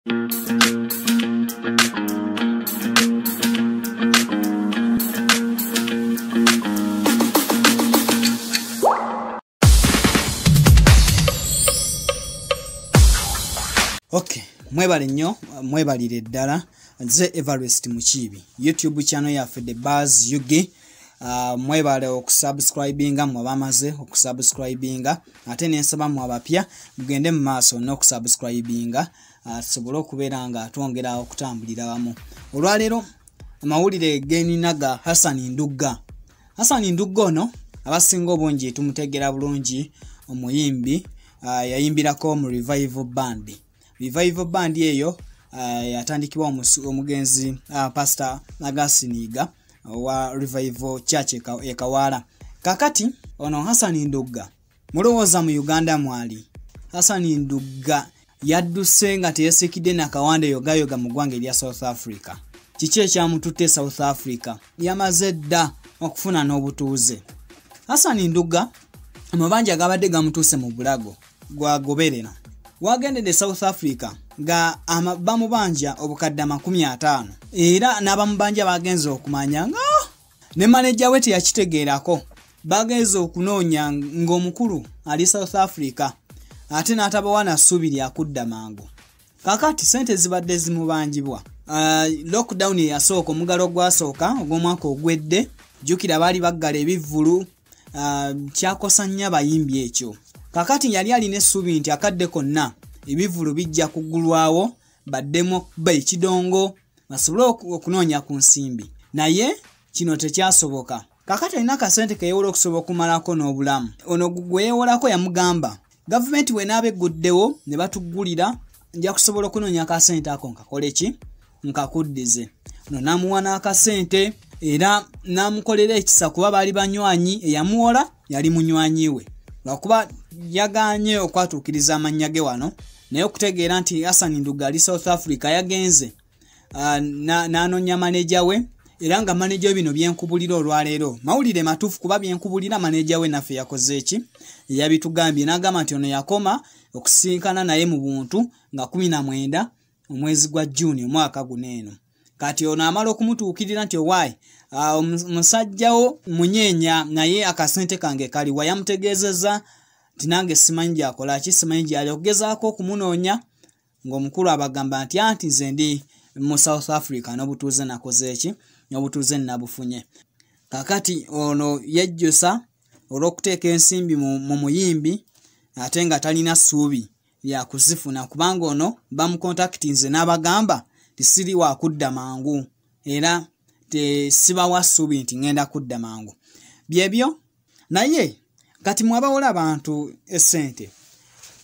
Okay, mwebale nnyo, mwebalire ddala. Nze Everest Mukiibi, YouTube channel yaffe The Buzz UG. Mwebale okusubscribinga, mwabamaze okusubscribinga, ate nensaba mwabapya mugende mu maaso n'okusubscribinga, tusobole okubeera nga twongera okutambulira wamu. Olwaleero amawulire geninaga Hassan Ndugga. Hassan Ndugga ono abasinga obungi tumutegeera bulungi, omuyimbi, yayimbirako mu Revival Band. Revival Band eyo yatandikibwa omugenzi Pastor Augustine Yiga wa Revival Church e Kawaala. Kakati ono Hassan Ndugga mulowooza mu Uganda mwali. Hassan Ndugga yadduse nga teyesikidde nakawande yogayoga mu ggwanga erya South Africa. Kiki ekyamututte South Africa? Yamaze dda okufuna n'obutuuze. Hassan Ndugga amabanja gabadde gamutuuse mu bulago gwagoberera. Wagendedde South Africa nga bamubanja obukadde 50, era n'abamubanja bagenze okumanya nga ne maneja we teyakitegeerako. Bagenze okunoonya ng'omukulu ali South Africa, ate n'atabawa na ssuubi lya kudda mangu. Kaakati ssente zibadde zimubanjibwa. Lockdown eyasooka, omugalo gwasooka ogw'omwaka ogwedde, jjukira baali baggala ebivvulu, kyakosa nnyo abayimbi ekyo. Kakati yali alina essuubi nti akadde konna ebivvulu bijja kuggulwawo, baddemu okuba ekidongo basobole okunoonya ku nsimbi, naye kino tekyasoboka. Kakati alina akasente keyewola okusobola okumalako n'obulamu. Ono gwe yeewolako yamugamba, gavumenti bw'enaaba egguddewo ne batuggulira, nja kusobola okunoonya akasente ako nkakole ki? Nkakuddize. Ono n'amuwa n'akasente era n'amukolera ekisa kuba baali banywanyi, eyamuwola yali munywanyi we. Lwakuba yagaanye okwatuukiriza amannya ge wano, naye okutegeera nti Hassan Ndugga ali South Africa yagenze n'anoonya maneja we, era nga maneja we bino byenkubulira olwaleero mawulire matuufu, kuba byenkubulira maneja we naffe yakoze eki? Yabitugambye n'agamba nti ono yakoma okusinkana naye mu buntu nga 19 omwezi gwa June omwaka guno eno. Kati ono amala okumutuukirira nti owaayi, musajjawo munyeenya, naye akasente kange kaliwa. Yamutegeezezza nti nange simanyi gy'akola ki, simanyi gy'ali, okugezaako okumunoonya ng'omukulu abagamba nti anti nze ndi mu South Africa n'obutuuze nakoze eki? N'obutuuze nabufunye. Kakati ono yejjusa olw'okuteeka ensimbi mu muyimbi ate nga talina ssuubi lya kuzifuna, kubanga ono bamukontakitinze n'abagamba nti siri wakudda mangu, era tesibawa ssuubi nti ŋŋenda kudda mangu. Byebyo. Naye kati mwabawola abantu essente,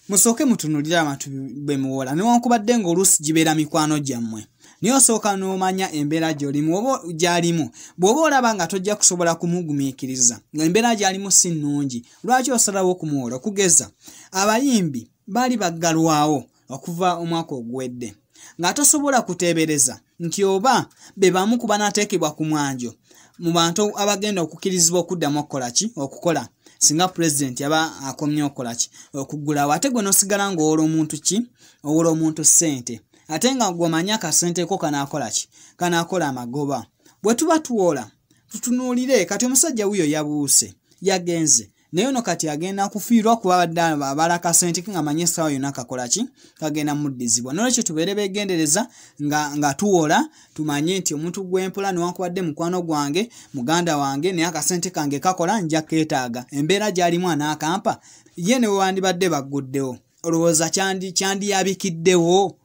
musooke mutunuulire abantu be muwola, newankubadde ng'oluusi gibeera mikwano gyammwe, naye osooka n'omanya embeera gy'olimu oba gy'alimu. Bw'oba olaba nga tojja kusobola kumugumiikiriza, ng'embeera gy'alimu si nnungi, lwaki osalawo okumuwola? Okugeza abayimbi baali baggalwawo okuva omwaka oguwedde, nga tosobola kuteebereza nti oba be bamu ku banaateekebwa ku mwanjo mu bantu abagenda okukkirizibwa okuddamu okukola ki? Okukola, singa pulezidenti aba akomye okukola ki? Okuggulawo. Ate gwe n'osigala ng'owola omuntu ki? Owola omuntu ssente, ate nga gw'omanyi akasente ko kanaakola ki? Kanaakola amagoba. Bwe tuba tuwola tutunuulire. Kati omusajja wuyo yabuuse, yagenze, naye ono kati agenda kufiirwa kuba abadde abala akasente ke ng'amanyi essaawa yonna kakola ki? Kagenda muddizibwa. Noolwekyo tubeere beegendereza nga tuwola, tumanye nti omuntu gw'empola newankubadde mukwano gwange, muganda wange, naye akasente kange kakola, nja keetaaga. Embeera gy'alimu anaakampa, ye ne wewandibadde bagguddewo, olowooza kyandiyabikiddewo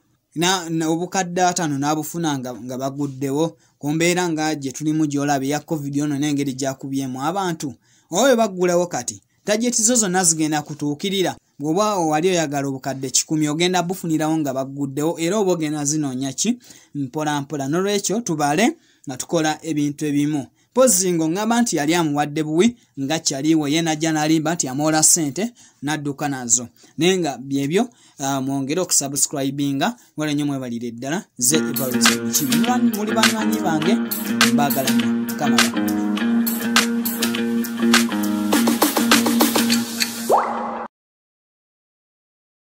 obukadde 5 n'abufuna nga baguddewo ku mbeera nga gye tulimu gy'olaba eya COVID ono n'engeri gy'akubyemu abantu. Oba bwe baggulawo kati tajeti zo zonna zigenda kutuukirira. Bw'oba wali oyagala obukadde 100 ogenda bufunirawo nga bagguddewo, era oba ogenda zinoonya ki? Mpola mpola. Noolwekyo tubale nga tukola ebintu ebimu. Mpozzi ng'oŋŋamba nti yali amuwadde buwi nga kyaliwo, ye n'ajja n'alimba nti amuwola ssente n'adduka nazo. Naye nga byebyo, mwongere okusubscribinga, wala nnyo mwebalire ddala. Nze Everest Mukiibi, muli banywanyi bange, mbaagala nnyo. Mukama bakuume.